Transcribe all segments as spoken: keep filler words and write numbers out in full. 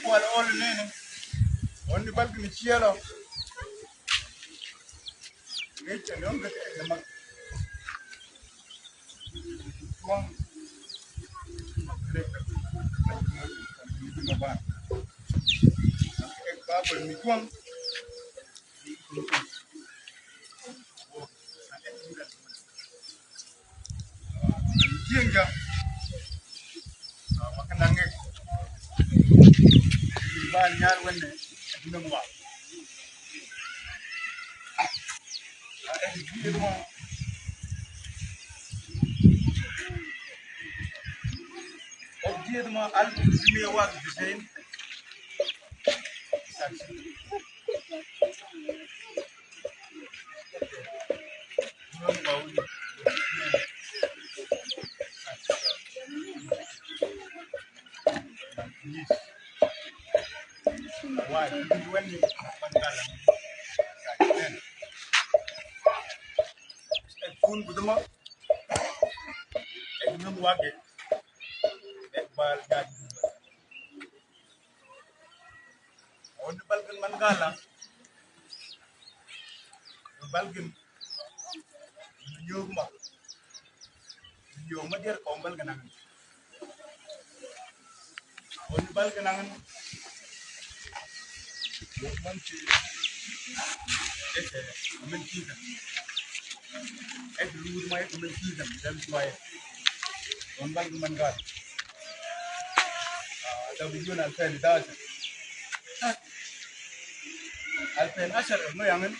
Kual ol nene. Ol ni balgin cielo. Ngecha ni ol gete ema. Tuang. Ek babal ni tuang. Tienja. Makan nangek. Ba nyar wenne. Minum wa. Ejid ma al jimi wa bisin. Kun buduma. Ek nun wage. Ek bal jadi. Ol ni balgin man gala. Balgin. Nyuma. Nyuma dia ko balgin nang. Ol ni balgin nang. Ol man ci. Eke, amen kita. Eke, lur ma eke, amen kita. Dan tuai. Ol ni balgin man gala. Ah, da bujun alfen da. Alfen asar no yangan.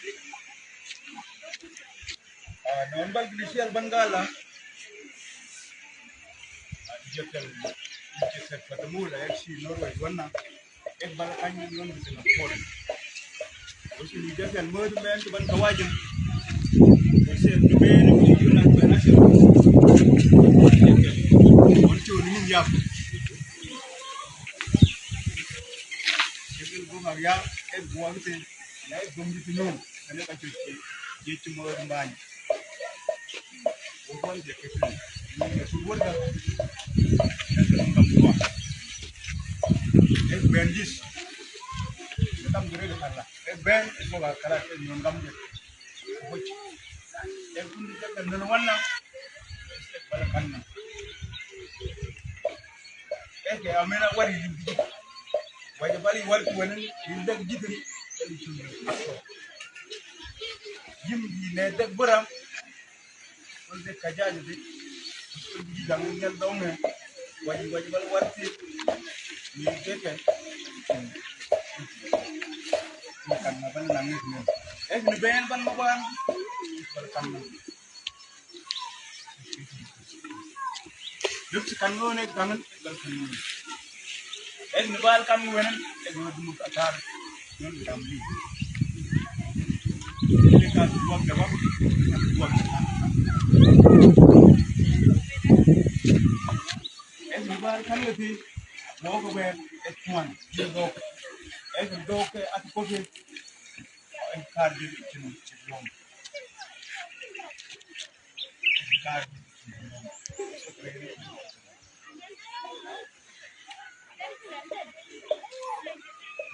Ah, non bal glisial bangala. Ah, jekel, jekel patamula, eksi Norway, wana. Ek bal kanyi non bisa na pol. Usi ni jekel mod men tu ban kawajin. Usi ni ben ni yuna ben asir. Jekel. Oncho ni mun yapu. Jekel goma ya, ek goma te. Na e gomdi ti no, na ne ka cuci, ye ci mo mbani. O kon de ke tun, ni ne su wurda. E bendis. Tam gure de kala. E ben, e ko kala, e non gam de. Ko ci. E kun de ke non wala. E bala kanna. Eke amena wari yimbi. Waje bali wari kuwanan yimbi jitri. Yimbi ne dek bura. Kun dek kajaji de. Kun dek jangan nyal dong ne. Waje, waje bali wari ti. Ni dek e. Kan na ban nangis ne. Ek ni ben ban maban. Ban kan. Duk si kan ngone kangen, bal kan ngone. Ek ni bal kan ngone, ek ni dum atar, ngone dam li. Ini ka dua gaba, dua gaba. Ek ni bal kan ngone, dua gaba, ek tuan, dua gaba. Ek dua ke, at ko ke, ek kar di, cin, cin,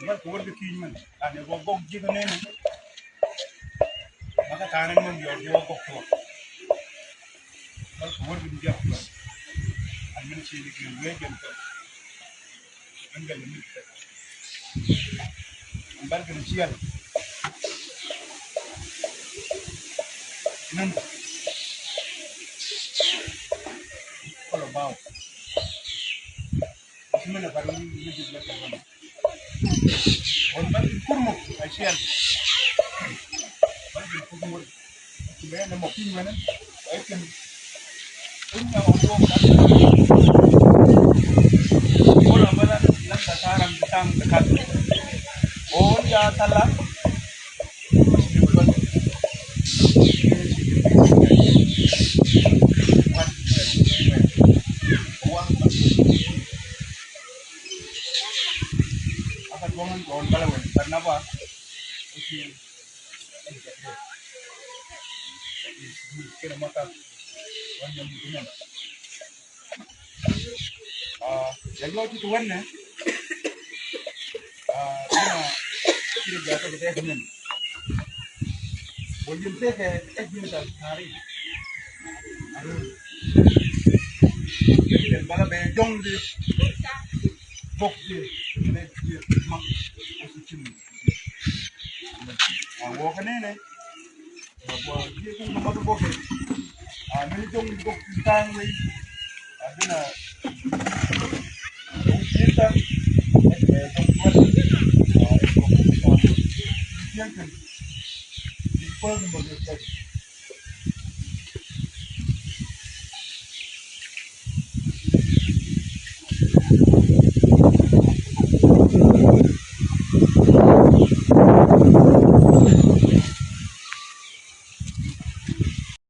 Ba ko wurdi kiñ man, ane go gog jiga nene. Maka tanan man yor go gog to. Ba ko wurdi biya ko. Amin si ni ki wegen to. Angel ni. Embargo ni sial. Nanda. Kolo bao. Simana baru ni ni di belakang. Embargo kurmo, ai sial. Embargo kurmo. Bene mo kin mene. Ai kin. Kunya opo. Kola mala lang tatarang tang dekat. Oh ya salah. Apa tuangan tuan balawen karena apa? Kira mata. Ya yo ti tuwan ne. Ah, ina kiri gata kita nen. Wajin teke ejin ta tari. Aduh. Bala be jong di. Bok di. Ne di mak. Usu cim. Ah, wo kane ne. Ah, bo, ye kung nama tu boke. Ah, meni jong bok tang wei. Ah, dina. Jong tang. Eh, jong tuan. Ah, bok tang. Yang kan. Di pun bok tang.